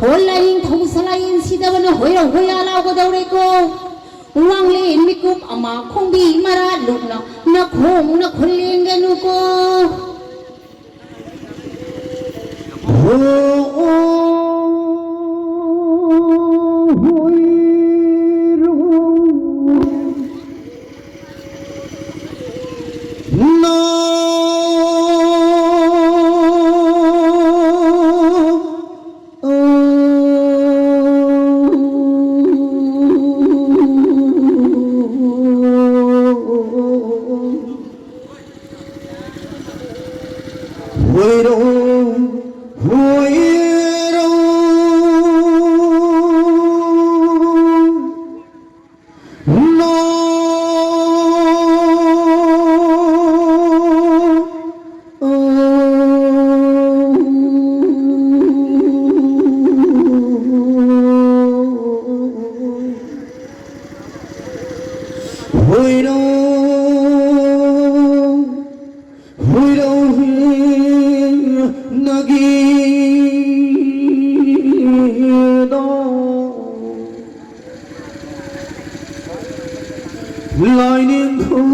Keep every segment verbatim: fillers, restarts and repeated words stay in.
ꯍꯣ ꯂꯥꯏꯅꯤꯡꯊꯧ ꯁꯂꯥꯏꯌꯦꯟ ꯁꯤꯗꯕꯅ ꯍꯣꯏꯔꯧ ꯍꯣꯏꯌꯥ ꯂꯥꯎꯒꯗꯧꯔꯦꯀꯣ꯫ ꯋꯥꯡꯂꯦꯟ ꯃꯤꯀꯨꯞ ꯑꯃ ꯈꯣꯡꯕꯤ ꯃꯔꯥ ꯂꯨꯛꯅ ꯅꯈꯣꯡ ꯅꯈꯨꯠ ꯂꯦꯡꯒꯅꯨꯀꯣ꯫ ꯍꯣ, ꯑꯣ, ꯍꯣꯏꯔꯣ꯫ ꯅ, ꯑꯣ꯫ ꯍꯣꯏꯔꯣ, ꯍꯣꯏꯔꯣ, ꯅꯣ꯫ ꯍꯣꯏꯔꯣ꯫ ꯍꯨꯏꯔꯧꯍꯤ ꯅꯒꯤꯗꯣ ꯂꯥꯏꯅꯤꯡꯊꯧꯒꯤ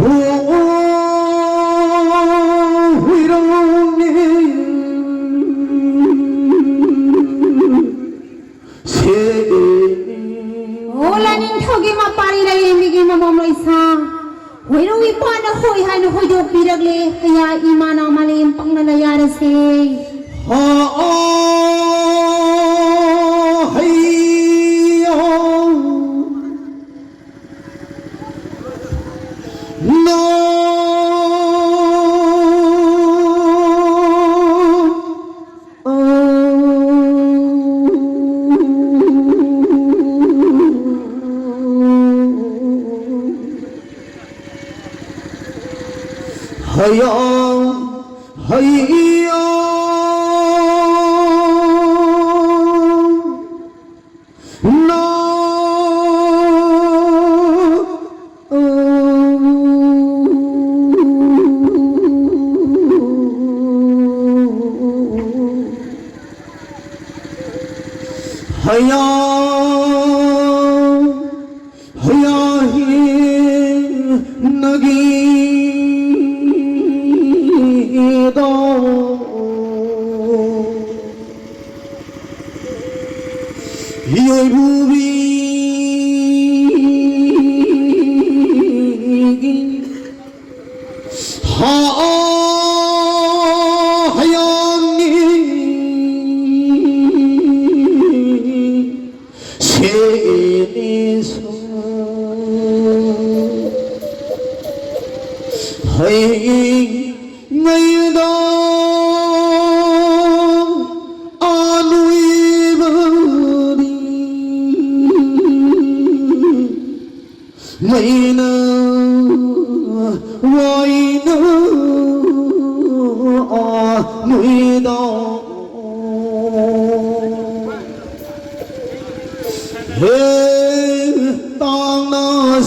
ꯍꯣ ꯍꯨꯏꯔꯧꯅꯤ꯫ ꯁꯦ꯫ ꯑꯣ, ꯂꯥꯏꯅꯤꯡꯊꯧꯒꯤ ꯃꯄꯥꯔꯤ ꯂꯥꯏꯔꯦꯝꯕꯤꯒꯤ ꯃꯃꯣꯝ ꯂꯩꯁꯥ꯫ ꯍꯣꯏꯔꯧ ꯏꯄꯥꯅ ꯍꯣꯏ ꯍꯥꯏꯅ ꯍꯣꯏꯗꯣꯛꯄꯤꯔꯛꯂꯦ꯫ ꯀꯌꯥ ꯏꯃꯥꯅ ꯃꯥꯂꯦꯝ ꯄꯪꯅꯅ ꯌꯥꯔꯁꯦ꯫ ꯍꯥ, ꯑꯣ, ꯍꯩ, ꯑꯣ꯫ ꯅꯣ꯫ ꯍꯌꯥ, ꯍꯌꯥ꯫ ꯅꯣ꯫ ꯍꯌꯥ, ꯍꯌꯥ ꯍꯤ ꯅꯒꯤ ꯗꯣ꯫ ꯌꯣꯏꯕꯨꯕꯤ ꯍꯥ ꯍꯌꯥꯡꯒꯤ ꯁꯦꯅꯤ ꯁꯨ ꯍꯩ ꯉꯩꯗ ꯑꯅꯨꯏꯕꯗꯤ ꯃꯩꯅ ꯋꯥꯏꯅ ꯑꯅꯨꯏꯗ ꯍꯦ ꯇꯥꯡꯅ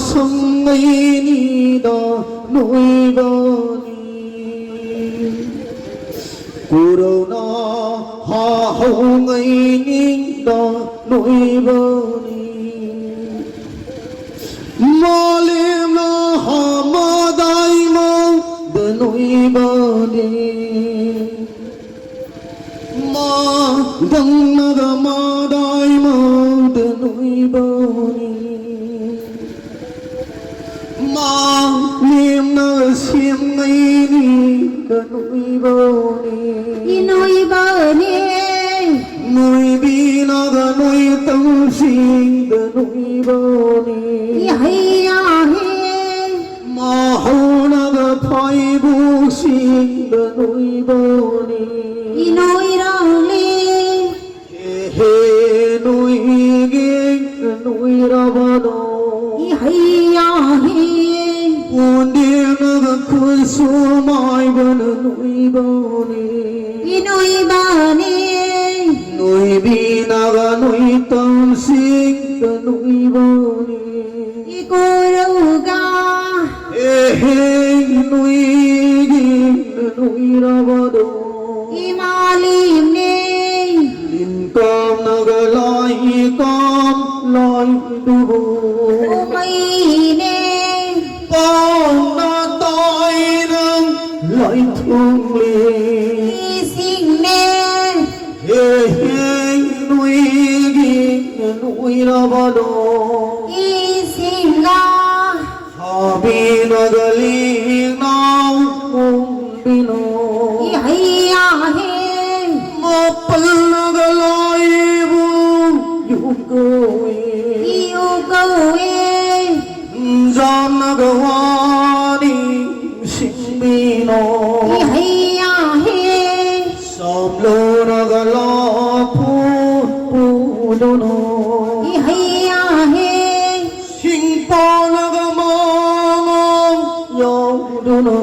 ꯁꯪꯉꯩꯅꯤꯗ ꯅꯣꯏꯕꯅꯤ꯫ ꯀꯣꯔꯧꯅ ꯍꯥꯍꯧꯉꯩꯅꯤꯗ ꯅꯣꯏꯕꯅꯤ꯫ ꯃꯥꯂꯦꯝꯅ ꯍꯥꯃꯗꯥꯏꯃꯗ ꯅꯣꯏꯕꯅꯤ꯫ ꯃꯥ ꯗꯪꯅꯒ ꯃꯥꯗꯥꯏꯃꯗ ꯅꯣꯏꯕꯅꯤ꯫ ꯃꯥ ꯂꯦꯝꯅ ꯁꯦꯝꯉꯩꯅꯤꯗ ꯅꯣꯏꯕꯅꯤ꯫ ꯏꯅꯣꯏꯕꯅꯤ꯫ ꯅꯣꯏꯕꯤꯅꯒ ꯅꯣꯏ ꯇꯧꯁꯤꯡꯗ ꯅꯣꯏꯕꯅꯤ꯫ ꯏꯍꯩꯌꯥꯍꯦ꯫ ꯃꯍꯧꯅꯒ ꯐꯥꯏꯕꯣꯛꯁꯤꯡꯗ ꯅꯣꯏꯕꯅꯤ꯫ ꯏꯅꯣꯏꯔꯥꯎꯂꯤ꯫ ꯍꯦ ꯅꯣꯏꯒꯦ ꯅꯣꯏꯔꯕꯅꯣ꯫ ꯏꯍꯩꯌꯥꯍꯦ꯫ ꯀꯣꯟꯗꯦꯅꯒ ꯈꯨꯠꯁꯨ ꯃꯥꯏꯕꯅ ꯅꯣꯏꯕꯅꯤ꯫ ꯏꯅꯣꯏꯕꯅꯤ꯫ ꯅꯣꯏꯕꯤꯅꯒ ꯅꯣꯏ ꯇꯝꯁꯤꯡꯗ ꯅꯣꯏꯕꯅꯤ꯫ ꯏꯀꯣꯔꯧꯒ꯫ ꯑꯦꯍꯦ ꯅꯨꯏꯒꯤ ꯅꯨꯏꯔꯕꯗꯣ꯫ ꯏꯃꯥꯂꯤꯝꯅꯦ꯫ ꯂꯤꯟꯀꯥꯝꯅꯒ ꯂꯥꯏ ꯂꯥꯏꯗꯨꯕꯨ ꯎꯃꯩꯅꯦ꯫ ꯄꯥꯎꯅ ꯇꯥꯏꯅ ꯂꯥꯏꯊꯨꯡꯂꯦ꯫ ꯏꯁꯤꯡꯅꯦ꯫ ꯍꯦ ꯍꯦ ꯅꯣꯏꯒꯤ ꯅꯣꯏꯔꯕꯗꯣ꯫ ꯏꯁꯤꯡꯅ꯫ ꯍꯥꯕꯤꯅꯒ ꯂꯤꯅꯥꯎ ꯎꯝꯕꯤꯅꯣ꯫ ꯏꯍꯩ ꯌꯥꯍꯦ꯫ ꯃꯥꯄꯜꯅꯒ ꯂꯥꯏꯕꯨ ꯌꯨꯀꯧꯏ꯫ ꯏꯌꯨꯀꯧꯏ꯫ ꯖꯥꯝꯅꯒ ꯋꯥꯅꯤ ꯁꯤꯡꯕꯤꯅꯣ꯫ ꯏꯍꯩ ꯌꯥꯍꯦ꯫ ꯁꯥꯝꯂꯣꯅꯒ ꯂꯥꯐꯨ ꯄꯨꯗꯨꯅꯣ꯫ ꯏꯍꯩ ꯌꯥꯍꯦ꯫ ꯁꯤꯡꯄꯣꯅꯒ ꯃꯥꯃꯣ ꯌꯥꯎꯗꯨꯅꯣ꯫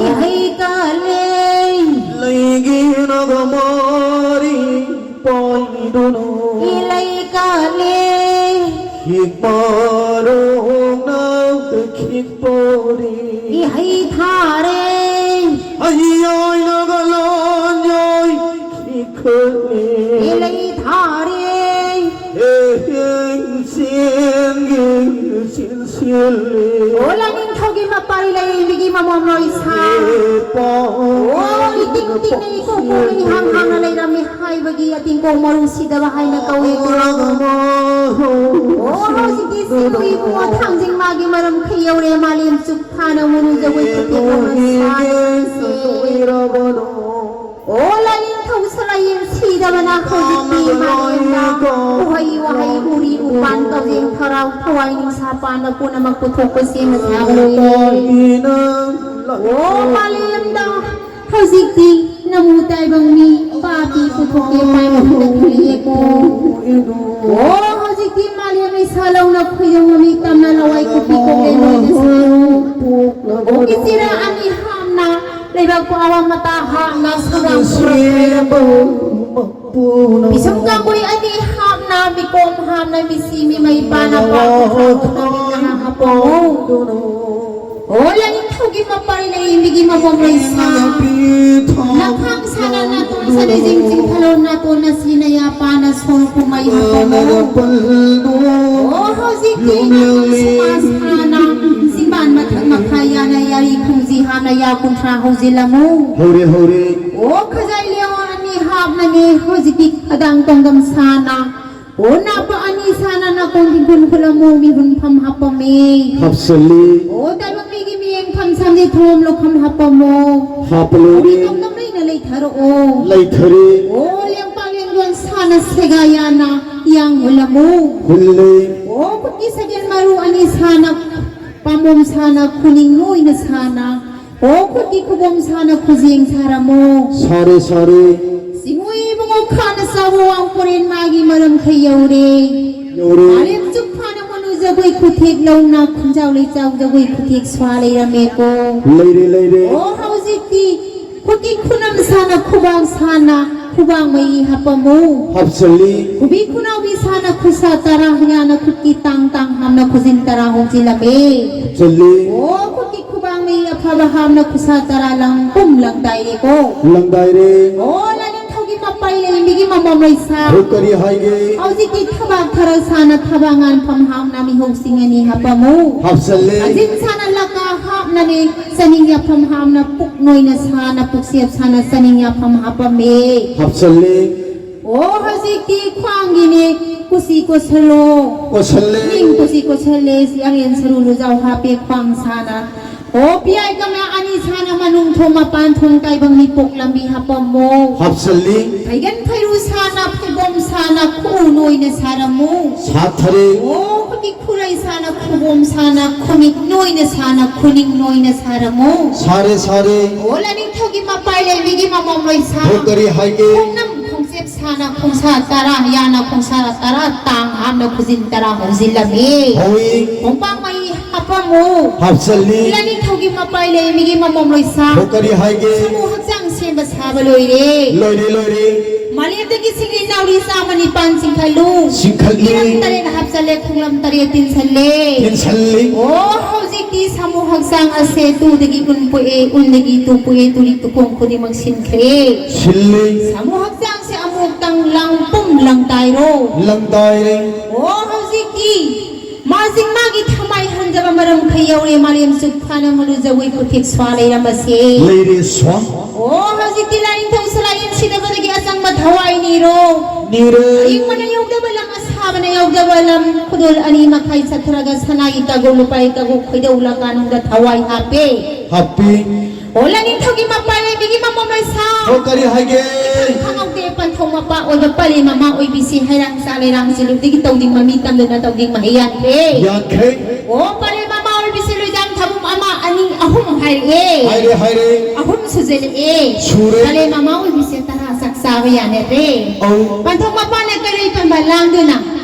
ꯏꯍꯩ ꯀꯥꯂꯦ꯫ ꯂꯩꯒꯤꯅꯒ ꯃꯥꯔꯤ ꯄꯥꯏꯗꯨꯅꯣ꯫ ꯏꯂꯩ ꯀꯥꯂꯦ꯫ ꯈꯤꯛꯃꯔꯣꯡꯅ ꯈꯤꯛꯄꯣꯔꯤ꯫ ꯏꯍꯩ ꯊꯥꯔꯦ꯫ ꯑꯩꯌꯥꯏꯅꯒ ꯂꯥꯟꯌꯥꯏ ꯈꯤꯛꯈꯠꯂꯤ꯫ ꯏꯂꯩ ꯊꯥꯔꯦ꯫ ꯍꯦ ꯍꯦ ꯆꯦꯟꯒꯤ ꯆꯦꯟꯁꯤꯜꯂꯤ꯫ ꯑꯣ ꯂꯥꯏꯅꯤꯡꯊꯧꯒꯤ ꯃꯄꯥꯔꯤ ꯂꯩꯔꯦꯝꯕꯤꯒꯤ ꯃꯃꯣꯝ ꯂꯣꯏꯁꯥ꯫ ꯍꯦ ꯄꯥꯎ ꯑꯣ ꯏꯇꯤꯡ ꯇꯤꯡꯅ ꯏꯀꯣꯛ ꯀꯣꯛꯅ ꯏꯍꯥꯡ ꯍꯥꯡꯅ ꯂꯩꯔꯝꯃꯤ ꯍꯥꯏꯕꯒꯤ ꯑꯇꯤꯡꯀꯣꯛ ꯃꯔꯨ ꯁꯤꯗꯕ ꯍꯥꯏꯅ ꯀꯧꯏ꯫ ꯑꯣ ꯍꯧꯖꯤꯛꯇꯤ ꯁꯤꯔꯨ ꯏꯕꯨꯡꯉꯣ ꯊꯥꯡꯖꯤꯡ ꯃꯥꯒꯤ ꯃꯔꯝ ꯈꯩ ꯌꯧꯔꯦ ꯃꯥꯂꯦꯝ ꯆꯨꯞ ꯐꯥꯅ ꯎꯔꯨꯖ ꯋꯦꯠ ꯄꯤꯊꯦꯛꯂꯕ ꯁꯥꯔꯤꯁꯦ꯫ ꯑꯣ ꯂꯥꯏꯅꯤꯡꯊꯧ ꯁꯂꯥꯏꯌꯦꯟ ꯁꯤꯗꯕꯅ ꯍꯧꯖꯤꯛꯇꯤ ꯃꯥꯂꯦꯝꯗ ꯎꯍꯩ ꯋꯥꯍꯩ ꯎꯔꯤ ꯎꯄꯥꯟ ꯀꯧꯖꯦꯡ ꯊꯔꯥꯎ ꯊꯋꯥꯏ ꯅꯤꯡꯁꯥ ꯄꯥꯟꯕ ꯄꯨꯝꯅꯃꯛ ꯄꯨꯊꯣꯛꯄ ꯁꯦꯝꯕ ꯁꯥꯕ ꯂꯣꯏꯔꯦ꯫ ꯑꯣ ꯃꯥꯂꯦꯝꯗ ꯍꯧꯖꯤꯛꯇꯤ ꯅꯃꯨ ꯇꯥꯏꯕꯪ ꯃꯤ ꯄꯥꯄꯤ ꯄꯨꯊꯣꯛꯀꯦ ꯄꯥꯏꯕ ꯍꯟꯗꯛ ꯈꯜꯂꯤꯌꯦꯀꯣ꯫ ꯑꯣ ꯍꯧꯖꯤꯛꯇꯤ ꯃꯥꯂꯦꯝ ꯂꯩꯁꯥ ꯂꯧꯅ ꯈꯣꯏꯗꯧ ꯃꯃꯤ ꯇꯝꯅ ꯂꯋꯥꯏ ꯀꯨꯞꯄꯤ ꯀꯣꯛꯂꯦ ꯂꯣꯏꯅ ꯁꯥꯔꯣ꯫ ꯑꯣ ꯏꯆꯦꯔꯥ ꯑꯅꯤ ꯍꯥꯞꯅ ꯂꯩꯕꯥꯛ ꯄꯣꯛꯑꯕ ꯃꯇꯥ ꯍꯥꯞꯅ ꯁꯧꯔꯥꯡ ꯁꯧꯔꯥꯡ ꯂꯩꯔꯝꯃꯣ꯫ ꯄꯤꯁꯨꯝ ꯀꯥꯡꯒꯨꯏ ꯑꯅꯤ ꯍꯥꯞꯅ ꯃꯤꯀꯣꯝ ꯍꯥꯞꯅ ꯃꯤꯁꯤ ꯃꯤꯃꯩ ꯄꯥꯅ ꯄꯥ ꯀꯨꯟꯊ꯭ꯔꯥ ꯍꯧꯅ ꯃꯤꯠ ꯃꯉꯥ ꯍꯥꯞꯄꯣ꯫ ꯑꯣ ꯂꯥꯏꯅꯤꯡꯊꯧꯒꯤ ꯃꯄꯥꯔꯤ ꯂꯥꯏꯔꯦꯝꯕꯤꯒꯤ ꯃꯃꯣꯝ ꯂꯩꯁꯥ ꯂꯈꯥꯡ ꯁꯥꯅ ꯅꯥꯇꯣꯟ ꯁꯅꯤꯖꯤꯡ ꯆꯤꯡꯈꯠꯂꯣ ꯅꯥꯇꯣꯟ ꯑꯁꯤ ꯅꯌꯥ ꯄꯥꯅ ꯁꯣꯔ ꯄꯨꯝꯃꯩ ꯍꯥꯞꯄꯝꯃꯣ꯫ ꯑꯣ ꯍꯧꯖꯤꯛꯇꯤ ꯅꯥꯇꯣꯟ ꯁꯨꯃꯥꯡ ꯁꯥꯅ ꯆꯤꯡꯕꯥꯟ ꯃꯊꯛ ꯃꯈꯥ ꯌꯥꯅ ꯌꯥꯔꯤ ꯈꯨꯝꯖꯤ ꯍꯥꯞꯅ ꯌꯥ ꯀꯨꯟꯊ꯭ꯔꯥ ꯍꯧꯖꯤꯜꯂꯝꯃꯨ꯫ ꯍꯧꯔꯦ ꯍꯧꯔꯦ꯫ ꯑꯣ ꯈꯖꯥꯏ ꯂꯦꯋꯥ ꯑꯅꯤ ꯍꯥꯞꯅꯅꯤ ꯍꯧꯖꯤꯛꯇꯤ ꯈꯗꯥꯡ ꯇꯣꯡꯗꯝ ꯁꯥꯅ꯫ ꯑꯣ ꯅꯥꯄ ꯑꯅꯤ ꯁꯥꯅ ꯅꯥꯀꯣꯡ ꯇꯤꯡꯈꯨꯜ ꯈꯨꯂꯝꯃꯨ ꯃꯤꯍꯨꯟ ꯐꯝ ꯍꯥꯞꯄꯝꯃꯤ꯫ ꯍꯥꯞꯆꯜꯂꯤ꯫ ꯑꯣ ꯇꯥꯏꯕꯪ ꯃꯤꯒꯤ ꯃꯤꯠꯌꯦꯡ ꯐꯝ ꯁꯝꯖꯤ ꯊꯣꯝ ꯂꯧꯈꯝ ꯍꯥꯞꯄꯝꯃꯣ꯫ ꯍꯥꯞꯄꯂꯣꯏꯔꯦ꯫ ꯇꯣꯡꯗꯝ ꯂꯩꯅ ꯂꯩꯊꯔꯛꯑꯣ꯫ ꯂꯩꯊꯔꯦ꯫ ꯑꯣ ꯂꯦꯡꯄꯥꯛ ꯂꯦꯡꯗꯣꯟ ꯁꯥꯅ ꯁꯦꯒꯥ ꯌꯥꯅ ꯌꯥꯡ ꯍꯨꯜꯂꯝꯃꯨ꯫ ꯍꯨꯜꯂꯦ꯫ ꯑꯣ ꯈꯨꯠꯀꯤ ꯁꯒꯦꯜ ꯃꯔꯨ ꯑꯅꯤ ꯁꯥꯅ ꯄꯥꯝꯕꯣꯝ ꯁꯥꯅ ꯈꯨꯅꯤꯡ ꯅꯣꯏꯅ ꯁꯥꯅ꯫ ꯑꯣ ꯈꯨꯠꯀꯤ ꯈꯨꯕꯣꯝ ꯁꯥꯅ ꯈꯨꯖꯦꯡ ꯁꯥꯔꯝꯃꯣ꯫ ꯁꯥꯔꯦ ꯁꯥꯔꯦ꯫ ꯆꯤꯡꯉꯨ ꯏꯕꯨꯡꯉꯣ ꯈꯥꯅ ꯆꯥꯎꯕ ꯋꯥꯡ ꯄꯣꯔꯦꯟ ꯃꯥꯒꯤ ꯃꯔꯝꯈꯩ ꯌꯧꯔꯦ꯫ ꯌꯧꯔꯦ꯫ ꯃꯥꯂꯦꯝ ꯆꯨꯞ ꯐꯥꯅ ꯃꯅꯨ ꯖꯒꯣꯏ ꯈꯨꯊꯦꯛ ꯂꯧꯅ ꯈꯨꯟꯖꯥꯎ ꯂꯩꯆꯥꯎ ꯖꯒꯣꯏ ꯈꯨꯊꯦꯛ ꯁ꯭ꯋꯥ ꯂꯩꯔꯝꯃꯦꯀꯣ꯫ ꯂꯩꯔꯦ ꯂꯩꯔꯦ꯫ ꯑꯣ ꯍꯧꯖꯤꯛꯇꯤ ꯈꯨꯠꯀꯤ ꯈꯨꯅꯝ ꯁꯥꯅ ꯈꯨꯕꯥꯛ ꯁꯥꯅ ꯈꯨꯕꯥꯛ ꯃꯌꯤ ꯍꯥꯞꯄꯝꯃꯨ꯫ ꯍꯥꯞꯆꯜꯂꯤ꯫ ꯈꯨꯕꯤ ꯈꯨꯅꯥꯎꯕꯤ ꯁꯥꯅ ꯈꯨꯠꯁꯥ ꯇꯔꯥ ꯌꯥꯅ ꯈꯨꯠꯀꯤ ꯇꯥꯡ ꯇꯥꯡ ꯍꯥꯞꯅ ꯈꯨꯖꯤꯟ ꯇꯔꯥ ꯍꯧꯖꯤꯜꯂꯝꯃꯦ꯫ ꯍꯥꯞꯆꯜꯂꯤ꯫ ꯑꯣ ꯈꯨꯠꯀꯤ ꯈꯨꯕꯥꯛ ꯃꯌꯤ ꯑꯐꯕ ꯍꯥꯞꯅ ꯈꯨꯠꯁꯥ ꯇꯔꯥ ꯂꯪ ꯄꯨꯝ ꯂꯪꯗꯥꯏꯔꯦꯀꯣ꯫ ꯂꯪꯗꯥꯏꯔꯦ꯫ ꯑꯣ ꯂꯥꯏꯅꯤꯡꯊꯧꯒꯤ ꯃꯄꯥꯏ ꯂꯩꯃꯤꯒꯤ ꯃꯃꯝ ꯂꯩꯁꯥ꯫ ꯑꯗꯨ ꯀꯔꯤ ꯍꯥꯏꯒꯦ? ꯍꯧꯖꯤꯛꯇꯤ ꯊꯕꯥꯛ ꯊꯔ ꯁꯥꯅ ꯊꯕꯥꯛ ꯉꯥꯟꯐꯝ ꯍꯥꯞꯅ ꯃꯤꯍꯧꯁꯤꯡ ꯑꯅꯤ ꯍꯥꯞꯄꯝꯃꯨ꯫ ꯍꯥꯞꯆꯜꯂꯦ꯫ ꯁꯥꯖꯤꯟ ꯁꯥꯅ ꯂꯀꯥ ꯍꯥꯞꯅꯅꯦ ꯆꯅꯤꯡ ꯌꯥꯐꯝ ꯍꯥꯞꯅ ꯄꯨꯛ ꯅꯣꯏꯅ ꯁꯥꯅ ꯄꯨꯛꯁꯦꯞ ꯁꯥꯅ ꯆꯅꯤꯡ ꯌꯥꯐꯝ ꯍꯥꯞꯄꯝꯃꯦ꯫ ꯍꯥꯞꯆꯜꯂꯦ꯫ ꯑꯣ ꯍꯧꯖꯤꯛꯇꯤ ꯈ꯭ꯋꯥꯡꯒꯤꯅꯦ ꯀꯨꯁꯤ ꯀꯣꯠꯁꯜꯂꯣ꯫ ꯀꯣꯠꯁꯜꯂꯦ꯫ ꯅꯤꯡ ꯀꯨꯁꯤ ꯀꯣꯠꯁꯜꯂꯦ ꯁꯤ ꯑꯔꯦꯟ ꯁꯔꯨ ꯂꯨꯖꯥꯎ ꯍꯥꯞꯄꯦ ꯈ꯭ꯋꯥꯡ ꯁꯥꯅ꯫ ꯑꯣ ꯄꯤꯌꯥꯏ ꯀꯃꯂꯥ ꯑꯅꯤ ꯁꯥꯅ ꯃꯅꯨꯡ ꯊꯣꯡ ꯃꯄꯥꯟ ꯊꯣꯡ ꯇꯥꯏꯕꯪ ꯃꯤꯄꯣꯛ ꯂꯝꯕꯤ ꯍꯥꯞꯄꯝꯃꯣ꯫ ꯍꯥꯞꯆꯜꯂꯤ꯫ ꯐꯩꯒꯟ ꯐꯩꯔꯨ ꯁꯥꯅ ꯐꯩꯕꯣꯝ ꯁꯥꯅ ꯈꯨꯎ ꯅꯣꯏꯅ ꯁꯥꯔꯝꯃꯨ꯫ ꯁꯥꯊꯔꯦ꯫ ꯑꯣ ꯈꯨꯠꯀꯤ ꯈꯨꯔꯩ ꯁꯥꯅ ꯈꯨꯕꯣꯝ ꯁꯥꯅ ꯈꯨꯃꯤꯠ ꯅꯣꯏꯅ ꯁꯥꯅ ꯈꯨꯅꯤꯡ ꯅꯣꯏꯅ ꯁꯥꯔꯝꯃꯨ꯫ ꯁꯥꯔꯦ ꯁꯥꯔꯦ꯫ ꯑꯣ ꯂꯥꯏꯅꯤꯡꯊꯧꯒꯤ ꯃꯄꯥꯏ ꯂꯩꯃꯤꯒꯤ ꯃꯃꯣꯝ ꯂꯣꯏꯁꯥ꯫ ꯑꯗꯨ ꯀꯔꯤ ꯍꯥꯏꯒꯦ? ꯈꯣꯡꯅꯝ ꯈꯣꯡꯆꯦꯞ ꯁꯥꯅ ꯈꯣꯡꯁꯥ ꯇꯔꯥ ꯌꯥꯅ ꯈꯣꯡꯁꯥ ꯇꯔꯥ ꯇꯥꯡ ꯍꯥꯞꯅ ꯈꯨꯖꯤꯟ ꯇꯔꯥ ꯍꯧꯖꯤꯜꯂꯝꯃꯤ꯫ ꯍꯣꯏ꯫ ꯈꯣꯡꯄꯥꯛ ꯃꯩ ꯍꯥꯞꯄꯝꯃꯨ꯫ ꯍꯥꯞꯆꯜꯂꯤ꯫ ꯂꯥꯏꯅꯤꯡꯊꯧꯒꯤ ꯃꯄꯥꯏ ꯂꯩꯃꯤꯒꯤ ꯃꯃꯣꯝ ꯂꯣꯏꯁꯥ꯫ ꯑꯗꯨ ꯀꯔꯤ ꯍꯥꯏꯒꯦ? ꯁꯥꯃꯨ ꯍꯛꯆꯥꯡ ꯁꯦꯝꯕ ꯁꯥꯕ ꯂꯣꯏꯔꯦ꯫ ꯂꯣꯏꯔꯦ ꯂꯣꯏꯔꯦ꯫ ꯃꯥꯂꯦꯝꯗꯒꯤ ꯁꯤꯡꯂꯤ ꯅꯥꯎꯔꯤ ꯆꯥꯝꯃ ꯅꯤꯄꯥꯟ ꯆꯤꯡꯈꯠꯂꯨ꯫ ꯆꯤꯡꯈꯠꯂꯤ꯫ ꯏꯔꯝ ꯇꯔꯦꯠ ꯍꯥꯞꯆꯜꯂꯦ, ꯈꯣꯡꯂꯝ ꯇꯔꯦꯠ ꯇꯤꯟꯁꯜꯂꯦ꯫ ꯇꯤꯟꯁꯜꯂꯤ꯫ ꯑꯣ, ꯍꯧꯖꯤꯛꯇꯤ ꯁꯥꯃꯨ ꯍꯛꯆꯥꯡ ꯑꯁꯦ ꯇꯨꯗꯒꯤ ꯎꯟ ꯄꯣꯛꯑꯦ, ꯎꯟꯗꯒꯤ ꯇꯨ ꯄꯣꯛꯑꯦ, ꯇꯨꯔꯤ ꯇꯨꯈꯣꯡ ꯈꯨꯗꯤꯡꯃꯛ ꯁꯤꯟꯈ꯭ꯔꯦ꯫ ꯁꯤꯜꯂꯤ꯫ ꯁꯥꯃꯨ ꯍꯛꯆꯥꯡꯁꯦ ꯑꯃꯨꯛꯇꯪ ꯂꯪ ꯄꯨꯝ ꯂꯪ ꯇꯥꯏꯔꯣ꯫ ꯂꯪ ꯇꯥꯏꯔꯦ꯫ ꯑꯣ, ꯍꯧꯖꯤꯛꯇꯤ ꯃꯥꯁꯤꯡ ꯃꯥꯒꯤ ꯊꯃꯥꯏ ꯍꯟꯖꯕ ꯃꯔꯝ ꯈꯩ ꯌꯧꯔꯦ, ꯃꯥꯂꯦꯝ ꯆꯨꯞ ꯐꯥꯅ ꯃꯨꯂꯨ ꯖꯒꯣꯏ ꯈꯨꯊꯦꯛ ꯁ꯭ꯋꯥ ꯂꯩꯔꯝꯕꯁꯦ꯫ ꯂꯩꯔꯦ ꯁ꯭ꯋꯥ꯫ ꯑꯣ, ꯍꯧꯖꯤꯛꯇꯤ ꯂꯥꯏꯅꯤꯡꯊꯧ ꯁꯂꯥꯏ ꯁꯤꯗꯕꯗꯒꯤ ꯑꯆꯪꯕ ꯊꯋꯥꯏ ꯅꯤꯔꯣ꯫ ꯅꯤꯔꯦ꯫ ꯑꯏꯪꯕꯅ ꯌꯧꯗꯕ ꯂꯝ, ꯑꯁꯥꯕꯅ ꯌꯧꯗꯕ ꯂꯝ, ꯈꯨꯗꯣꯜ ꯑꯅꯤ ꯃꯈꯥꯏ ꯆꯠꯊꯔꯒ ꯁꯅꯥꯒꯤ ꯀꯥꯒꯨ ꯂꯨꯄꯥꯒꯤ ꯀꯥꯒꯨ ꯈꯣꯏꯗꯧ ꯂꯀꯥꯅꯨꯡꯗ ꯊꯋꯥꯏ ꯍꯥꯞꯄꯦ꯫ ꯍꯥꯞꯄꯤ꯫ ꯑꯣ, ꯂꯥꯏꯅꯤꯡꯊꯧꯒꯤ ꯃꯄꯥ ꯂꯩꯕꯤꯒꯤ ꯃꯃꯣꯝ ꯂꯩꯁꯥ꯫ ꯑꯣ, ꯀꯔꯤ ꯍꯥꯏꯒꯦ? ꯈꯪꯍꯧꯗꯦ, ꯄꯟꯊꯧ ꯃꯄꯥ ꯑꯣꯏꯕ ꯄꯂꯦꯝ ꯃꯃꯥ ꯑꯣꯏꯕꯤꯁꯤ ꯍꯩꯔꯥꯡ ꯆꯥ ꯂꯩꯔꯥꯡ ꯆꯤꯂꯨꯗꯒꯤ ꯇꯧꯗꯤꯡ ꯃꯃꯤ ꯇꯝꯗꯨꯅ ꯇꯧꯗꯤꯡ ꯃꯍꯩ ꯌꯥꯟꯈ꯭ꯔꯦ꯫ ꯌꯥꯟꯈ꯭ꯔꯦ꯫ ꯑꯣ, ꯄꯂꯦꯝ ꯃꯃꯥ ꯑꯣꯏꯕꯤꯁꯤ ꯂꯣꯏꯖꯥꯝ ꯊꯥꯕꯨꯝ ꯑꯃ, ꯑꯅꯤ, ꯑꯍꯨꯝ ꯍꯥꯏꯔꯛꯑꯦ꯫ ꯍꯥꯏꯔꯦ, ꯍꯥꯏꯔꯦ꯫ ꯑꯍꯨꯝ ꯁꯨꯖꯜꯂꯛꯑꯦ꯫ ꯁꯨꯔꯦ꯫ ꯄꯂꯦꯝ ꯃꯃꯥ ꯑꯣꯏꯕꯤꯁꯦ ꯇꯔꯥ ꯆꯥꯛ ꯆꯥꯕ ꯌꯥꯅꯔꯦ꯫ ꯑꯧ꯫ ꯄꯟꯊꯧ ꯃꯄꯥꯅ ꯀꯩꯔꯩ ꯄꯟꯕ ꯂꯥꯡꯗꯨꯅ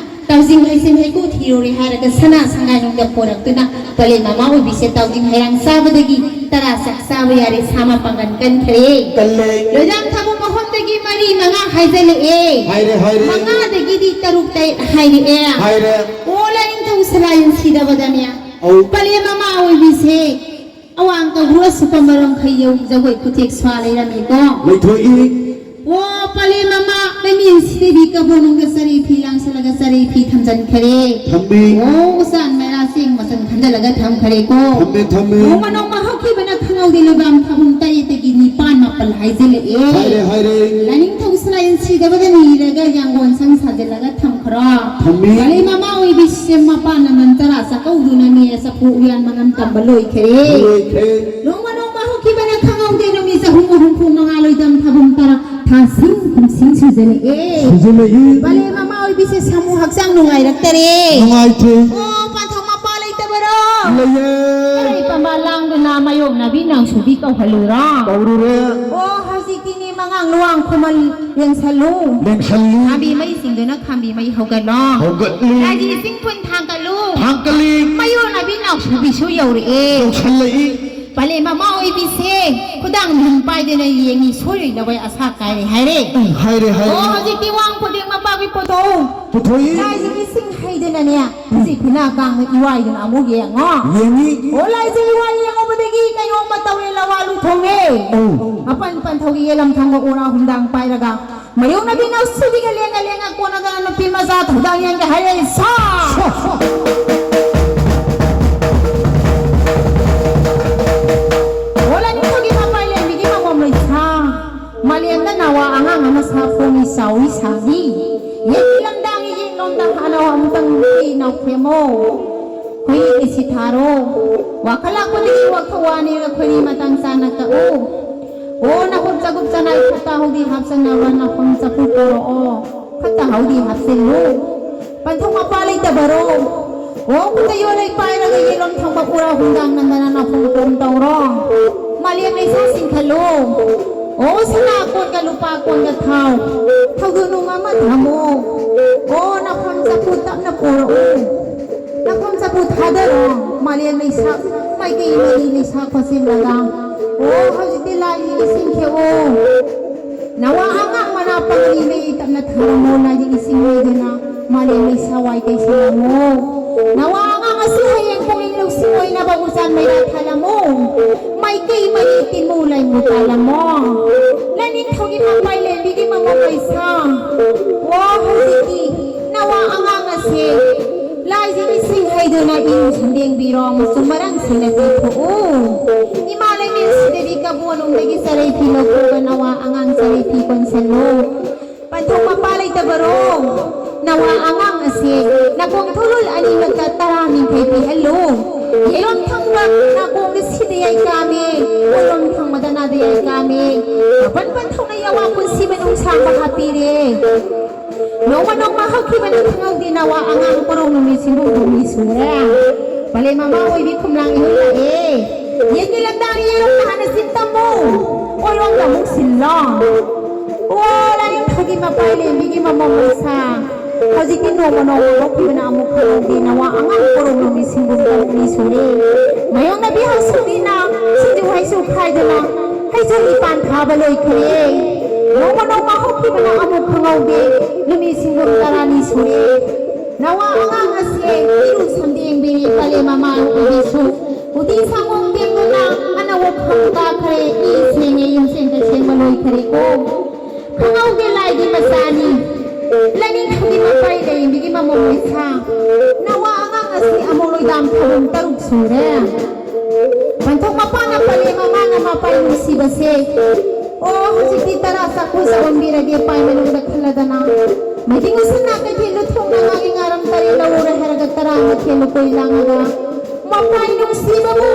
ꯇꯥꯎꯖꯤꯡ ꯍꯩꯁꯤꯡ ꯍꯩꯀꯨ ꯊꯤꯔꯨꯔꯦ ꯍꯥꯏꯔꯒ ꯁꯅꯥ ꯁꯪꯒꯥꯏꯅꯨꯡꯗ ꯄꯣꯔꯛꯇꯨꯅ ꯄꯂꯦꯝ ꯃꯃꯥ ꯑꯣꯏꯕꯤꯁꯦ ꯇꯥꯎꯖꯤꯡ ꯍꯩꯔꯥꯡ ꯆꯥꯕꯗꯒꯤ ꯇꯔꯥ ꯆꯥꯛ ꯆꯥꯕ ꯌꯥꯔꯦ, ꯁꯥ ꯃꯄꯥꯡꯒꯜ ꯀꯟꯈ꯭ꯔꯦ꯫ ꯀꯜꯂꯦ꯫ ꯂꯣꯏꯖꯥꯝ ꯊꯥꯕꯨꯝ ꯑꯍꯨꯝꯗꯒꯤ ꯃꯔꯤ ꯃꯉꯥ ꯍꯥꯏꯖꯜꯂꯛꯑꯦ꯫ ꯍꯥꯏꯔꯦ, ꯍꯥꯏꯔꯦ꯫ ꯃꯉꯥꯗꯒꯤꯗꯤ ꯇꯔꯨꯛ ꯇꯔꯦꯠ ꯍꯥꯏꯔꯛꯑꯦ꯫ ꯍꯥꯏꯔꯦ꯫ ꯑꯣ, ꯂꯥꯏꯅꯤꯡꯊꯧ ꯁꯂꯥꯏ ꯁꯤꯗꯕꯗꯅꯦ꯫ ꯑꯧ꯫ ꯄꯂꯦꯝ ꯃꯃꯥ ꯑꯣꯏꯕꯤꯁꯦ ꯑꯋꯥꯡ ꯀꯧꯕ꯭ꯔꯨ ꯑꯁꯨꯞꯄ ꯃꯔꯝ ꯈꯩꯌꯧ ꯖꯒꯣꯏ ꯈꯨꯊꯦꯛ ꯁ꯭ꯋꯥ ꯂꯩꯔꯝꯃꯤꯀꯣ꯫ ꯂꯩꯊꯣꯛꯏ꯫ ꯑꯣ, ꯄꯂꯦꯝ ꯃꯃꯥ, ꯂꯩꯃꯦꯟ ꯁꯤꯗꯕꯤ ꯀꯕꯣꯅꯨꯡꯗ ꯆꯔꯩ ꯐꯤ ꯂꯥꯡꯁꯜꯂꯒ ꯆꯔꯩ ꯐꯤ ꯊꯝꯖꯟꯈꯔꯦ꯫ ꯊꯝꯃꯤ꯫ ꯑꯣ, ꯎꯆꯥꯟ ꯃꯩꯔꯥ ꯆꯦꯡ ꯃꯆꯟ ꯈꯟꯖꯜꯂꯒ ꯊꯝꯈꯔꯦꯀꯣ꯫ ꯊꯝꯃꯦ, ꯊꯝꯃꯦ꯫ ꯅꯣꯡꯃ ꯅꯣꯡꯃ ꯍꯧꯈꯤꯕꯅ ꯈꯪꯍꯧꯗꯦ, ꯂꯣꯏꯕꯥꯝ ꯊꯥꯕꯨꯡ ꯇꯔꯦꯠꯇꯒꯤ ꯅꯤꯄꯥꯟ ꯃꯥꯄꯜ ꯍꯥꯏꯖꯜꯂꯛꯑꯦ꯫ ꯍꯥꯏꯔꯦ, ꯍꯥꯏꯔꯦ꯫ ꯂꯥꯏꯅꯤꯡꯊꯧ ꯁꯂꯥꯏ ꯁꯤꯗꯕꯗ ꯅꯤꯔꯒ ꯌꯥꯡꯒꯣꯟ ꯁꯪ ꯁꯥꯖꯜꯂꯒ ꯊꯝꯈ꯭ꯔꯣ꯫ ꯊꯝꯃꯤ꯫ ꯄꯂꯦꯝ ꯃꯃꯥ ꯑꯣꯏꯕꯤꯁꯦ ꯃꯄꯥꯟ ꯂꯃꯟ ꯇꯔꯥ ꯆꯥꯛꯀꯧꯗꯨꯅ ꯅꯦ ꯆꯐꯨ ꯎꯌꯥꯟ ꯃꯅꯝ ꯇꯝꯕ ꯂꯣꯏꯈꯔꯦ꯫ ꯂꯣꯏꯈ꯭ꯔꯦ꯫ ꯅꯣꯡꯃ ꯅꯣꯡꯃ ꯍꯧꯈꯤꯕꯅ ꯈꯪꯍꯧꯗꯦ, ꯅꯨꯃꯤꯠ ꯆꯍꯨꯝ ꯍꯨꯝꯐꯨ ꯃꯉꯥ ꯂꯣꯏꯗꯝ ꯊꯥꯕꯨꯡ ꯇꯔꯥ ꯊꯥꯁꯤꯡ ꯀꯨꯝꯁꯤꯡ ꯁꯨꯖꯜꯂꯛꯑꯦ꯫ ꯁꯨꯖꯜꯂꯛꯏ꯫ ꯄꯂꯦꯝ ꯃꯃꯥ ꯑꯣꯏꯕꯤꯁꯦ ꯁꯥꯃꯨ ꯍꯛꯆꯥꯡ ꯅꯨꯡꯉꯥꯏꯔꯛꯇꯔꯦ꯫ ꯅꯨꯡꯉꯥꯏꯇꯦ꯫ ꯑꯣ, ꯄꯥꯟꯊꯧ ꯃꯄꯥ ꯂꯩꯇꯕꯔꯣ? ꯂꯩꯌꯦ꯫ ꯀꯔꯤ ꯄꯝꯕ ꯂꯥꯡꯗꯨꯅ ꯃꯌꯣꯛꯅꯕꯤ ꯅꯥꯎꯁꯨꯕꯤ ꯀꯧꯍꯜꯂꯨꯔꯣ? ꯀꯧꯔꯨꯔꯦ꯫ ꯑꯣ, ꯍꯧꯖꯤꯛꯇꯤꯅꯦ ꯃꯉꯥꯡ ꯂꯨꯋꯥꯡ ꯈꯨꯃꯟ ꯂꯦꯡꯁꯜꯂꯨ꯫ ꯂꯦꯡꯁꯜꯂꯨ꯫ ꯈꯥꯝꯕꯤ ꯃꯩꯁꯤꯡꯗꯨꯅ ꯈꯥꯝꯕꯤ ꯃꯩ ꯍꯧꯒꯠꯂꯣ꯫ ꯍꯧꯒꯠꯂꯨ꯫ ꯂꯥꯏꯒꯤ ꯏꯁꯤꯡ ꯐꯨꯟ ꯊꯥꯡꯒꯠꯂꯨ꯫ ꯊꯥꯡꯒꯠꯂꯤ꯫ ꯃꯌꯣꯛꯅꯕꯤ ꯅꯥꯎꯁꯨꯕꯤꯁꯨ ꯌꯧꯔꯛꯑꯦ꯫ ꯌꯧꯁꯜꯂꯛꯏ꯫ ꯄꯂꯦꯝ ꯃꯃꯥ ꯑꯣꯏꯕꯤꯁꯦ ꯈꯨꯗꯥꯡ ꯃꯤꯍꯨꯟ ꯄꯥꯏꯗꯨꯅ ꯌꯦꯡꯉꯤ, ꯁꯣꯏꯔꯣꯏꯗꯕ ꯑꯩ ꯑꯁꯥ ꯀꯥꯏꯔꯦ ꯍꯥꯏꯔꯦ꯫ ꯎꯝ, ꯍꯥꯏꯔꯦ, ꯍꯥꯏꯔꯦ꯫ ꯑꯣ, ꯍꯧꯖꯤꯛꯇꯤ ꯋꯥꯡ ꯈꯨꯗꯤꯡ ꯃꯄꯥꯒꯤ ꯄꯨꯊꯣꯛꯎ꯫ ꯄꯨꯊꯣꯛꯏ꯫ ꯂꯥꯏꯁꯤꯡ ꯏꯁꯤꯡ ꯍꯩꯗꯨꯅꯅꯦ, ꯎꯝ꯫ ꯍꯧꯖꯤꯛ ꯐꯤꯅꯥ ꯀꯥꯡꯅ ꯏꯋꯥꯏꯗꯨꯅ ꯑꯃꯨꯛ ꯌꯦꯡꯉꯣ꯫ ꯌꯦꯡꯉꯤ꯫ ꯑꯣ, ꯂꯥꯏꯁꯤꯡ ꯏꯋꯥꯏ ꯌꯦꯡꯉꯨꯕꯗꯒꯤ ꯀꯩꯅꯣꯝꯃ ꯇꯧꯔꯦ, ꯂꯋꯥ ꯂꯨ ꯊꯣꯡꯉꯦ꯫ ꯎꯝ꯫ ꯑꯄꯟ ꯄꯟꯊꯧꯒꯤ ꯌꯦꯂꯝ ꯊꯪꯕ ꯎꯔꯥ ꯍꯨꯝꯗꯥꯡ ꯄꯥꯏꯔꯒ ꯃꯌꯣꯡꯅꯕꯤ ꯅꯧꯁꯨꯕꯤꯒ ꯂꯦꯡꯉ ꯂꯦꯡꯉ ꯀꯣꯟꯅꯗꯅ ꯅꯨꯄꯤ ꯃꯆꯥ ꯊꯧꯗꯥꯡ ꯌꯦꯡꯒꯦ ꯍꯥꯏꯔꯛꯏ ꯁꯥ! ꯁꯥ! ꯑꯣ ꯂꯥꯏꯅꯤꯡꯊꯧꯒꯤ ꯃꯄꯥꯏ ꯂꯦꯝꯕꯤꯒꯤ ꯃꯃꯣꯝ ꯂꯩꯁꯥ, ꯃꯥꯂꯦꯝꯗ ꯅꯋꯥ ꯑꯉꯥꯡ ꯑꯃ ꯁꯥ ꯐꯣꯡꯉꯤ ꯆꯥꯎꯏ ꯁꯥꯡꯉꯤ, ꯌꯦꯛꯀꯤ ꯂꯝꯗꯥꯡꯒꯤ ꯌꯦꯛꯂꯣꯝꯗ ꯍꯥꯟꯅ ꯑꯃꯨꯛꯇꯪ ꯅꯨꯄꯤ ꯏꯅꯥꯎ ꯈꯦꯝꯃꯣ꯫ ꯈꯣꯏꯔꯤ ꯀꯤꯁꯤ ꯊꯥꯔꯣ꯫ ꯋꯥꯈꯜ ꯂꯥꯛꯄꯗꯒꯤ ꯋꯥꯈꯜ ꯋꯥꯅꯤꯒ ꯈꯣꯏꯔꯤ ꯃꯇꯥꯡ ꯆꯥꯅ ꯀꯛꯎ꯫ ꯑꯣ, ꯅꯈꯨꯠ ꯆꯒꯨꯞ ꯆꯅꯥꯏ ꯐꯠꯇ ꯍꯥꯎꯗꯤ ꯍꯥꯞꯆꯟꯅꯕ ꯅꯐꯝ ꯆꯐꯨ ꯄꯣꯔꯛꯑꯣ꯫ ꯐꯠꯇ ꯍꯥꯎꯗꯤ ꯍꯥꯞꯆꯤꯜꯂꯨ꯫ ꯄꯟꯊꯨꯡ ꯃꯄꯥ ꯂꯩꯇꯕꯔꯣ? ꯑꯣ, ꯈꯨꯠꯇ ꯌꯣꯠꯂꯩ ꯄꯥꯏꯔꯒ ꯌꯦꯂꯣꯝ ꯊꯪꯕ ꯎꯔꯥ ꯍꯨꯝꯗꯥꯡ ꯅꯝꯗꯅ ꯅꯐꯝ ꯀꯣꯝ ꯇꯧꯔꯣ꯫ ꯃꯥꯂꯦꯝ ꯂꯩꯁꯥ ꯆꯤꯡꯈꯠꯂꯨ꯫ ꯑꯣ, ꯁꯅꯥ ꯀꯣꯟꯒ ꯂꯨꯄꯥ ꯀꯣꯟꯒ ꯊꯥꯎ꯫ ꯊꯧꯗꯣꯛ ꯅꯨꯡ ꯑꯃ ꯊꯝꯃꯨ꯫ ꯑꯣ, ꯅꯐꯝ ꯆꯐꯨ ꯇꯞꯅ ꯄꯣꯔꯛꯎ꯫ ꯅꯐꯝ ꯆꯐꯨ ꯊꯥꯗꯔꯣ꯫ ꯃꯥꯂꯦꯝ ꯂꯩꯁꯥ ꯃꯥꯏꯀꯩ ꯃꯔꯤ ꯂꯩꯁꯥ ꯈꯣꯠꯆꯤꯜꯂꯒ꯫ ꯑꯣ, ꯍꯧꯖꯤꯛꯇꯤ ꯂꯥꯏꯒꯤ ꯏꯁꯤꯡ ꯈꯦꯛꯑꯣ꯫ ꯅꯋꯥ ꯑꯉꯥꯡ ꯃꯅꯥ ꯄꯪꯂꯤ ꯃꯩ ꯇꯞꯅ ꯊꯥꯔꯝꯃꯣ, ꯂꯥꯏꯒꯤ ꯏꯁꯤꯡ ꯂꯩꯗꯨꯅ ꯃꯥꯂꯦꯝ ꯂꯩꯁꯥ ꯋꯥꯏ ꯇꯩꯁꯤꯜꯂꯝꯃꯣ꯫ ꯅꯋꯥ ꯑꯉꯥꯡ ꯑꯁꯤ ꯍꯌꯦꯡ ꯄꯨꯛꯅꯤꯡ ꯂꯧꯁꯤꯡ ꯑꯣꯏꯅꯕ ꯎꯆꯥꯟ ꯃꯩꯔꯥ ꯊꯥꯜꯂꯝꯃꯣ꯫ ꯃꯥꯏꯀꯩ ꯃꯔꯤ ꯇꯤꯟꯃꯨ ꯂꯩꯃꯨ ꯇꯥꯜꯂꯝꯃꯣ꯫ ꯂꯥꯏꯅꯤꯡꯊꯧꯒꯤ ꯃꯄꯥꯏ ꯂꯦꯝꯕꯤꯒꯤ ꯃꯃꯧ ꯂꯩꯁꯥ꯫ ꯋꯥ ꯍꯧꯖꯤꯛꯇꯤ ꯅꯋꯥ ꯑꯉꯥꯡ ꯑꯁꯦ ꯂꯥꯏꯁꯤꯡ ꯏꯁꯤꯡ ꯍꯩꯗꯨꯅ ꯏꯔꯨ ꯁꯟꯗꯦꯡꯕꯤꯔꯣ, ꯃꯆꯨꯝ ꯃꯔꯥꯡ ꯁꯦꯟꯅ ꯇꯩꯊꯣꯛꯎ꯫ ꯏꯃꯥ ꯂꯩꯃꯦꯟ ꯁꯤꯗꯕꯤ ꯀꯕꯣꯟꯅꯨꯡꯗꯒꯤ ꯆꯔꯩ ꯐꯤ ꯂꯧꯊꯣꯛꯑꯒ ꯅꯋꯥ ꯑꯉꯥꯡ ꯆꯔꯩ ꯐꯤ ꯀꯣꯟꯁꯜꯂꯨ꯫ ꯄꯟꯊꯨꯡ ꯃꯄꯥ ꯂꯩꯇꯕꯔꯣ? ꯅꯋꯥ ꯑꯉꯥꯡ ꯑꯁꯦ ꯅꯀꯣꯡ ꯊꯣꯂꯨꯜ ꯑꯅꯤꯃꯛꯇ ꯇꯔꯥꯅꯤꯊꯣꯏ ꯄꯤꯍꯜꯂꯨ꯫ ꯌꯦꯂꯣꯝ ꯊꯪꯕ ꯅꯥꯀꯣꯡꯗ ꯁꯤꯗ ꯌꯥꯏ ꯀꯥꯝꯃꯦ, ꯑꯣꯏꯔꯣꯝ ꯊꯪꯕꯗ ꯅꯥꯗ ꯌꯥꯏ ꯀꯥꯝꯃꯦ꯫ ꯃꯄꯟ ꯄꯟꯊꯧꯅ ꯌꯥꯋꯥ ꯄꯨꯟꯁꯤꯕ ꯅꯨꯡꯁꯥꯡꯕ ꯍꯥꯞꯄꯤꯔꯦ꯫ ꯅꯣꯡꯃ ꯅꯣꯡꯃ ꯍꯧꯈꯤꯕꯅ ꯈꯪꯍꯧꯗꯦ ꯅꯋꯥ ꯑꯉꯥꯡ ꯄꯣꯔꯧ ꯅꯨꯃꯤꯠ ꯁꯤꯡꯕꯨ ꯍꯨꯝꯅꯤ ꯁꯨꯔꯦ꯫ ꯄꯂꯦꯝ ꯃꯃꯥ ꯑꯣꯏꯕꯤ ꯈꯨꯝꯂꯥꯡ ꯏꯍꯨꯜ ꯂꯥꯛꯑꯦ꯫ ꯌꯦꯟꯒꯤ ꯂꯝꯗꯥꯡ ꯌꯦꯔꯨꯝ ꯍꯥꯟꯅ ꯆꯤꯟ ꯇꯝꯃꯨ꯫ ꯑꯣꯏꯔꯣꯝꯗ ꯑꯃꯨꯛ ꯁꯤꯜꯂꯣ꯫ ꯑꯣ, ꯂꯥꯏꯅꯤꯡꯊꯧꯒꯤ ꯃꯄꯥꯏ ꯂꯦꯝꯕꯤꯒꯤ ꯃꯃꯧ ꯃꯩꯁꯥ꯫ ꯍꯧꯖꯤꯛꯇꯤ ꯅꯣꯡꯃ ꯅꯣꯡꯃ ꯂꯣꯛꯈꯤꯕꯅ ꯑꯃꯨꯛ ꯈꯪꯍꯧꯗꯦ꯫ ꯅꯋꯥ ꯑꯉꯥꯡ ꯄꯣꯔꯣꯝꯂꯣꯝꯒꯤ ꯁꯤꯡꯒꯨꯝ ꯇꯔꯨꯛꯅꯤ ꯁꯨꯔꯦ꯫ ꯃꯌꯣꯡꯅꯕꯤ ꯍꯥꯁꯨꯅꯤꯅ ꯁꯤꯡꯖꯨ ꯍꯩꯁꯨ ꯈꯥꯏꯗꯅ ꯍꯩꯊꯣꯏ ꯏꯄꯥꯟ ꯊꯥꯕ ꯂꯣꯏꯈ꯭ꯔꯦ꯫ ꯅꯣꯡꯃ ꯅꯣꯡꯃ ꯍꯧꯈꯤꯕꯅ ꯑꯃꯨꯛ ꯈꯪꯍꯧꯗꯦ꯫ ꯅꯨꯃꯤꯠ ꯁꯤꯡꯒꯨꯝ ꯇꯔꯥꯅꯤ ꯁꯨꯔꯦ꯫ ꯅꯋꯥ ꯑꯉꯥꯡ ꯑꯁꯦ ꯏꯔꯨ ꯁꯝꯗꯦꯡꯕꯤꯔꯦ ꯄꯂꯦꯝ ꯃꯃꯥ ꯎꯕꯤꯁꯨ꯫ ꯎꯇꯤ ꯁꯪꯒꯣꯝ ꯇꯦꯡꯗꯨꯅ ꯑꯅꯧꯕ ꯐꯝ ꯀꯥꯈ꯭ꯔꯦ꯫ ꯏ ꯁꯦꯡꯉꯦ ꯌꯨꯝꯁꯦꯡ ꯀꯩꯁꯦꯡꯕ ꯂꯣꯏꯈ꯭ꯔꯦꯀꯣ꯫ ꯈꯪꯍꯧꯗꯦ ꯂꯥꯏꯒꯤ ꯃꯆꯥꯅꯤ꯫ ꯂꯥꯏꯅꯤꯡꯊꯧꯒꯤ ꯃꯄꯥꯏ ꯂꯩꯕꯤꯒꯤ ꯃꯃꯣꯝ ꯃꯩꯁꯥ꯫ ꯅꯋꯥ ꯑꯉꯥꯡ ꯑꯁꯤ ꯑꯃꯣ ꯂꯣꯏꯗꯥꯝ ꯊꯧꯔꯝ ꯇꯔꯨꯛ ꯁꯨꯔꯦ꯫ ꯄꯟꯊꯣꯛ ꯃꯄꯥꯅ ꯄꯂꯦꯝ ꯃꯃꯥꯅ ꯃꯄꯥꯏ ꯅꯨꯡꯁꯤꯕꯁꯦ꯫ ꯑꯣ ꯍꯧꯖꯤꯛꯇꯤ ꯇꯔꯥ ꯆꯥꯛꯈꯨ ꯆꯥꯛꯂꯝꯕꯤꯔꯒꯦ ꯄꯥꯏ ꯃꯅꯨꯡꯗ ꯈꯜꯂꯗꯅ꯫ ꯃꯩꯗꯤꯡ ꯎꯁꯤꯟꯅ ꯀꯩꯊꯦꯜꯗꯨ ꯊꯣꯡꯅ ꯉꯥꯒꯤ ꯉꯥꯔꯝ ꯇꯔꯦꯠ ꯂꯧꯔꯦ ꯍꯥꯏꯔꯒ ꯇꯔꯥ ꯃꯊꯦꯜ ꯂꯨꯀꯣꯏ ꯂꯥꯡꯉꯒ꯫ ꯃꯄꯥꯏ ꯅꯨꯡꯁꯤꯕꯕꯨ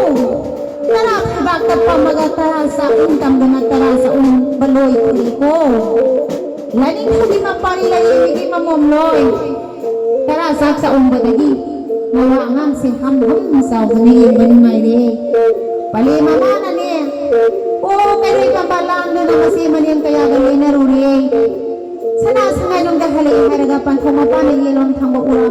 ꯇꯔꯥ ꯈꯨꯕꯥꯛꯇ ꯄꯝꯃꯒ ꯇꯔꯥ ꯆꯥꯛꯎꯝ ꯇꯝꯗꯅ ꯇꯔꯥ ꯆꯥꯛꯎꯝꯕ ꯂꯣꯏꯈ꯭ꯔꯦꯀꯣ꯫ ꯂꯥꯏꯅꯤꯡꯊꯧꯒꯤ ꯃꯄꯥꯔꯤ ꯂꯥꯏꯔꯦꯝꯕꯤꯒꯤ ꯃꯃꯣꯝ ꯂꯣꯏ꯫ ꯇꯔꯥ ꯆꯥꯛ ꯆꯥꯛꯎꯝꯕꯗꯒꯤ ꯃꯋꯥ ꯑꯉꯥꯡꯁꯦ ꯍꯝ ꯍꯝ ꯆꯥꯎꯗꯅ ꯌꯦꯡꯕ ꯅꯨꯡꯉꯥꯏꯔꯦ꯫ ꯄꯂꯦꯝ ꯃꯃꯥꯅꯅꯦ, ꯑꯣ ꯀꯩꯔꯣꯏ ꯄꯥꯝꯕ ꯂꯥꯡꯗꯅ ꯃꯆꯦ ꯃꯅꯦꯝ ꯀꯌꯥꯒ ꯂꯣꯏꯅꯔꯨꯔꯦ꯫ ꯁꯅꯥ ꯁꯉꯥꯏꯔꯣꯝꯗ ꯍꯜꯂꯛꯑꯦ ꯍꯥꯏꯔꯒ ꯄꯟꯊꯧ ꯃꯄꯥꯅ ꯌꯦꯜꯂꯣꯝ ꯊꯪꯕ ꯎꯔ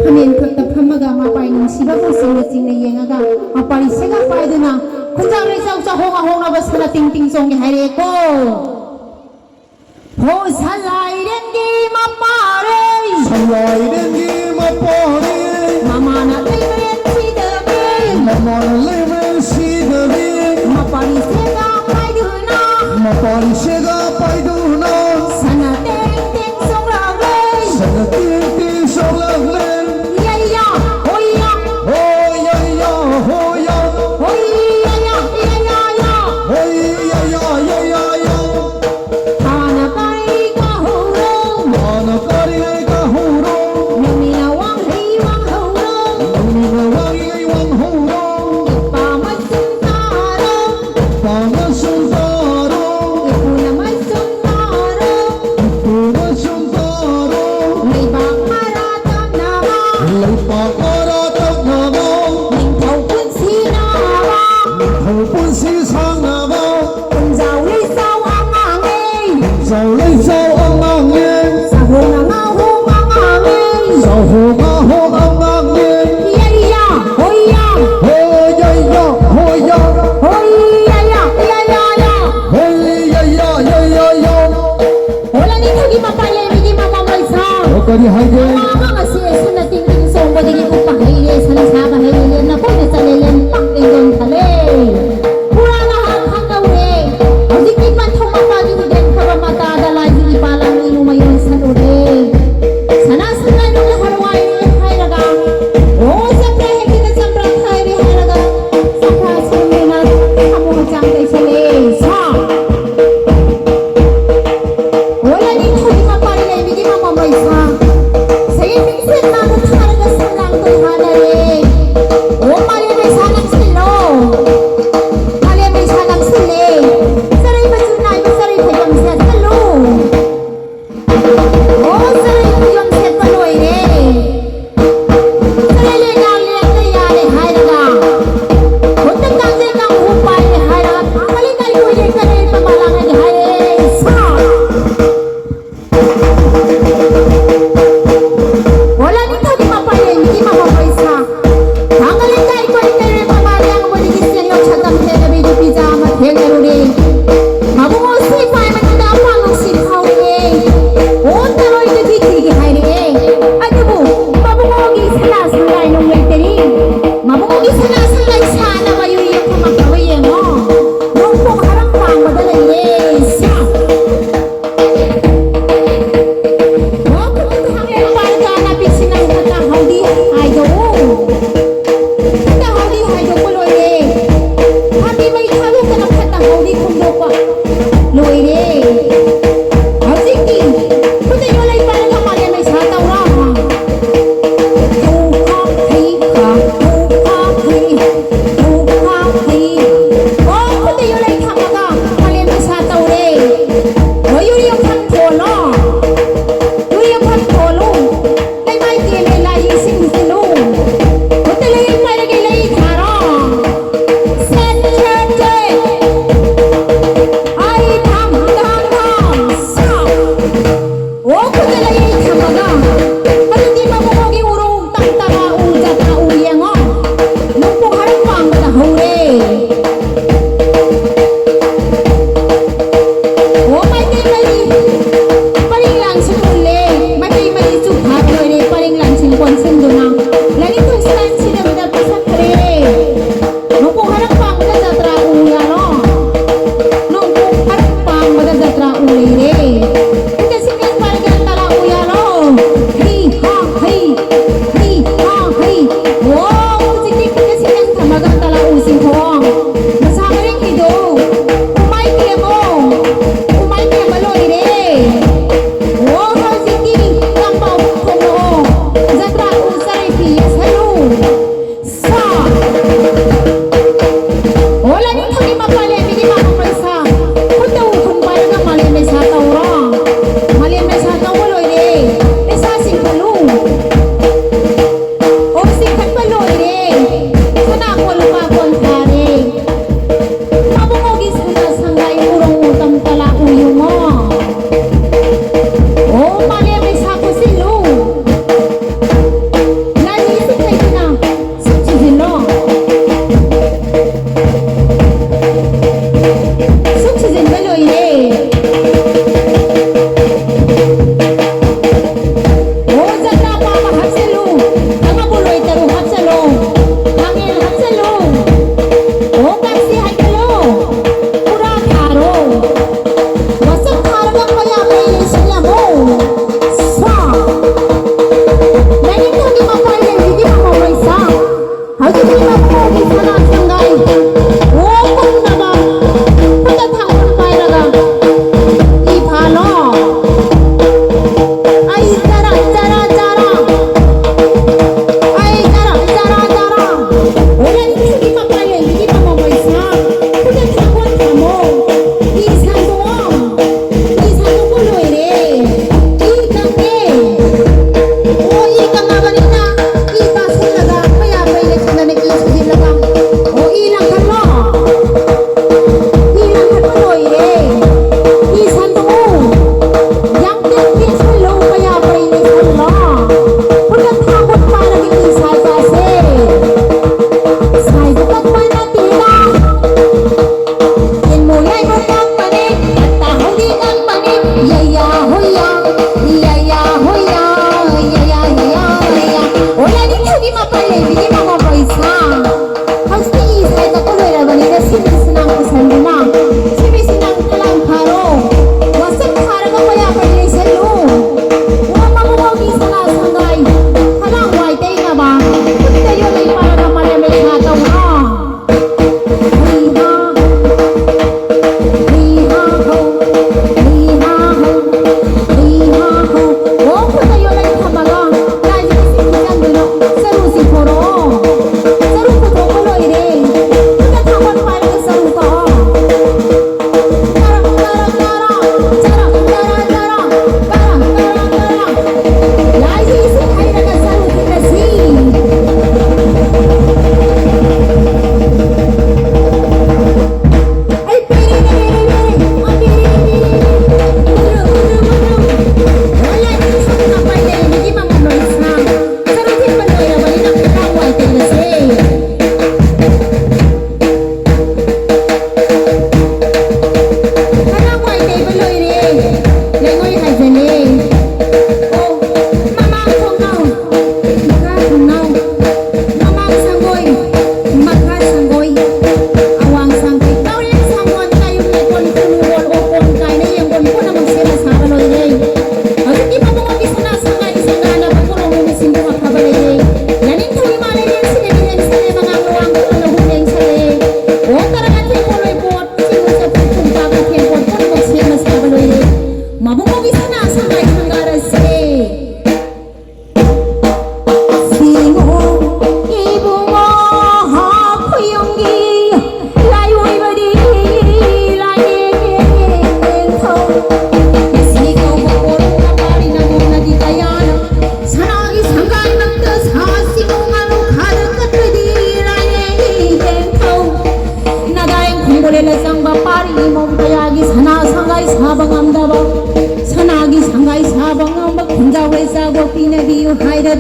ꯐꯝꯃꯦꯟ ꯈꯛꯇ ꯐꯝꯃꯒ ꯃꯄꯥꯏ ꯅꯨꯡꯁꯤꯕꯕꯨ ꯆꯤꯡꯅ ꯆꯤꯡꯅ ꯌꯦꯡꯉꯒ ꯃꯄꯥꯔꯤ ꯁꯦꯒꯥ ꯄꯥꯏꯗꯨꯅ ꯈꯨꯟꯖꯥ ꯂꯩꯆꯥꯎ ꯆꯥꯍꯣꯡ ꯑꯍꯣꯡꯅꯕ ꯁꯅꯥ ꯇꯤꯡ ꯇꯤꯡ ꯆꯣꯡꯒꯦ ꯍꯥꯏꯔꯛꯑꯦꯀꯣ꯫ ꯍꯣ ꯁꯂꯥꯏꯔꯦꯟꯒꯤ ꯃꯄꯥꯔꯦ꯫ ꯁꯂꯥꯏꯔꯦꯟꯒꯤ ꯃꯄꯥꯔꯦ꯫ ꯃꯃꯥꯅ ꯂꯩꯃꯔꯦꯟ ꯁꯤꯗꯕꯤ꯫ ꯃꯃꯥꯅ ꯂꯩꯃꯔꯦꯟ ꯁꯤꯗꯕꯤ꯫ ꯃꯄꯥꯔꯤ ꯁꯦꯒꯥ ꯄꯥꯏꯗꯨꯅ꯫ ꯃꯄꯥꯔꯤ ꯁꯦꯒꯥ ꯄꯥꯏꯗꯨꯅ꯫ ꯁꯅꯥ ꯇꯦꯡ ꯇꯦꯡ ꯁꯣꯛꯂꯛꯂꯦ꯫ ꯁꯅꯥ ꯇꯦꯡ ꯇꯦꯡ ꯁꯣꯛꯂꯛꯂꯦ꯫ ꯌꯩꯌꯥ, ꯍꯣꯏꯌꯥ꯫ ꯍꯣꯏꯌꯥ, ꯍꯣꯏꯌꯥ꯫ ꯍꯣꯏꯌꯥ, ꯌꯥ, ꯌꯥ, ꯌꯥ, ꯌꯥ꯫ ꯍꯣꯏꯌꯥ, ꯌꯥ, ꯌꯥ, ꯌꯥ, ꯌꯥ꯫ ꯊꯥꯅ ꯀꯔꯤ ꯀꯥꯍꯧꯔꯣ? ꯊꯥꯅ ꯀꯔꯤ ꯀꯥꯍꯧꯔꯣ? ꯅꯨꯃꯤꯠꯅ ꯋꯥꯡꯍꯩ ꯋꯥꯡꯍꯧꯔꯣ꯫ ꯅꯨꯃꯤꯠꯅ ꯋꯥꯡꯍꯩ ꯋꯥꯡꯍꯧꯔꯣ꯫ ꯏꯄꯥ ꯃꯆꯨꯝ ꯇꯥꯔꯣ꯫ ꯏꯄꯥ ꯃꯆꯨꯝ ꯇꯥꯔꯣ꯫ ꯏꯄꯨꯅ ꯃꯆꯨꯝ ꯇꯥꯔꯣ꯫ ꯏꯄꯨ ꯃꯆꯨꯝ ꯇꯥꯔꯣ꯫ ꯂꯩꯕꯥꯛ ꯃꯔꯥ ꯇꯞꯅꯕ꯫ ꯂꯩꯕꯥꯛ ꯃꯔꯥ ꯇꯞꯅꯕ꯫ ꯅꯤꯡꯊꯧ ꯄꯨꯟꯁꯤ ꯅꯥꯕ꯫ ꯅꯤꯡꯊꯧ ꯄꯨꯟꯁꯤ ꯁꯥꯡꯅꯕ꯫ ꯄꯨꯟꯖꯥꯎ ꯂꯩꯆꯥꯎ ꯑꯉꯥꯡꯅꯦ꯫ ꯄꯨꯟꯖꯥꯎ ꯂꯩꯆꯥꯎ ꯑꯉꯥꯡꯅꯦ꯫ ꯆꯥꯍꯣꯡ ꯑꯉꯥꯎꯍꯣꯡ ꯑꯉꯥꯡ ꯂꯩꯁꯜꯂꯦ, ꯁꯥ꯫ ꯑꯣ, ꯂꯥꯏꯅꯤꯡꯊꯧꯒꯤ ꯃꯄꯥꯜ ꯂꯩꯕꯤꯒꯤ ꯃꯃꯥ ꯃꯩꯁꯥ꯫ ꯁꯌꯦꯡ ꯃꯤꯡꯁꯦꯜ ꯃꯥꯕꯨ ꯊꯥꯔꯒ ꯁꯂꯥꯡ ꯇꯧꯍꯥꯟꯅꯔꯦ꯫ ꯑꯣ, ꯃꯥꯂꯦꯝ ꯃꯩꯁꯥ ꯅꯪꯁꯤꯜꯂꯣ꯫ ꯃꯥꯂꯦꯝ ꯃꯩꯁꯥ ꯅꯪꯁꯤꯜꯂꯦ꯫ ꯆꯔꯩ ꯃꯆꯨ ꯅꯥꯏꯕ ꯆꯔꯩ ꯐꯩꯖꯝ ꯁꯦꯠꯆꯜꯂꯨ꯫ ꯑꯣ, ꯆꯔꯩ ꯐꯩꯖꯝ ꯁꯦꯠꯄ ꯂꯣꯏꯔꯦ꯫ ꯆꯔꯩ ꯂꯩꯅꯥ ꯂꯦꯡꯕ ꯌꯥꯔꯦ ꯍꯥꯏꯔꯒ, ꯈꯨꯠꯇ ꯀꯥꯡꯖꯩ ꯀꯥꯡꯕꯨ ꯄꯥꯏꯔꯦ ꯍꯥꯏꯔꯒ, ꯊꯥꯡꯒ ꯂꯩꯀꯥꯏ ꯀꯣꯏꯔꯦ, ꯀꯔꯤ ꯃꯃꯥ ꯂꯥꯡꯉꯒꯦ ꯍꯥꯏꯔꯦ, ꯁꯥ꯫ ꯍꯣꯂꯥ ꯅꯤꯡꯊꯧꯒꯤ ꯃꯄꯥ ꯂꯦꯝꯕꯤꯒꯤ ꯃꯃꯥ ꯄꯩꯁꯥ꯫ ꯊꯥꯡꯒ ꯂꯩꯀꯥꯏ ꯀꯣꯏꯔꯦ, ꯀꯔꯤ ꯃꯃꯥ ꯂꯥꯡꯕꯗꯒꯤ ꯁꯦꯟꯌꯣꯛ ꯁꯛꯇꯝ ꯊꯦꯡꯅꯕꯤ ꯅꯨꯄꯤ ꯆꯥ ꯑꯃ ꯊꯦꯡꯅꯔꯨꯔꯦ꯫ ꯃꯕꯨꯡ ꯑꯣ ꯁꯤ ꯄꯥꯏ ꯃꯅꯨꯡꯗ ꯑꯄꯥꯝꯕ ꯁꯤ ꯐꯥꯎꯔꯦ꯫ ꯑꯣ ꯇꯔꯣꯏꯗꯒꯤ ꯊꯤꯒꯦ ꯍꯥꯏꯔꯛꯑꯦ꯫ ꯑꯗꯨꯕꯨ ꯃꯕꯨꯡ ꯑꯣꯒꯤ ꯁꯅꯥ ꯁꯪꯂꯥꯏ ꯅꯨꯡ ꯂꯩꯇꯔꯤ꯫ ꯃꯕꯨꯡ ꯑꯣꯒꯤ ꯁꯅꯥ ꯁꯪꯂꯥꯏ ꯁꯥꯅꯕ ꯌꯨꯏ ꯌꯦꯛꯐꯝ ꯑꯐꯕ ꯌꯦꯡꯉꯣ꯫ ꯅꯣꯡꯄꯣꯛ ꯍꯔꯝ ꯋꯥꯡꯃꯗ ꯂꯩꯔꯦ꯫ ꯁꯥ꯫ ꯑꯣ ꯈꯨꯠꯇ ꯍꯥꯡꯂꯦꯟ ꯄꯥꯏꯔꯒ ꯅꯥꯄꯤ ꯁꯤꯡꯅꯥꯏ ꯐꯠꯇ ꯍꯥꯎꯗꯤ ꯍꯥꯏꯗꯣꯛꯎ꯫ ꯐꯠꯇ ꯍꯥꯎꯗꯤ ꯍꯥꯏꯗꯣꯛꯄ ꯂꯣꯏꯔꯦ꯫ ꯍꯥꯕꯤ ꯃꯩ ꯊꯥꯗꯣꯛꯇꯅ ꯐꯠꯇ ꯍꯥꯎꯗꯤ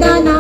ದಾನ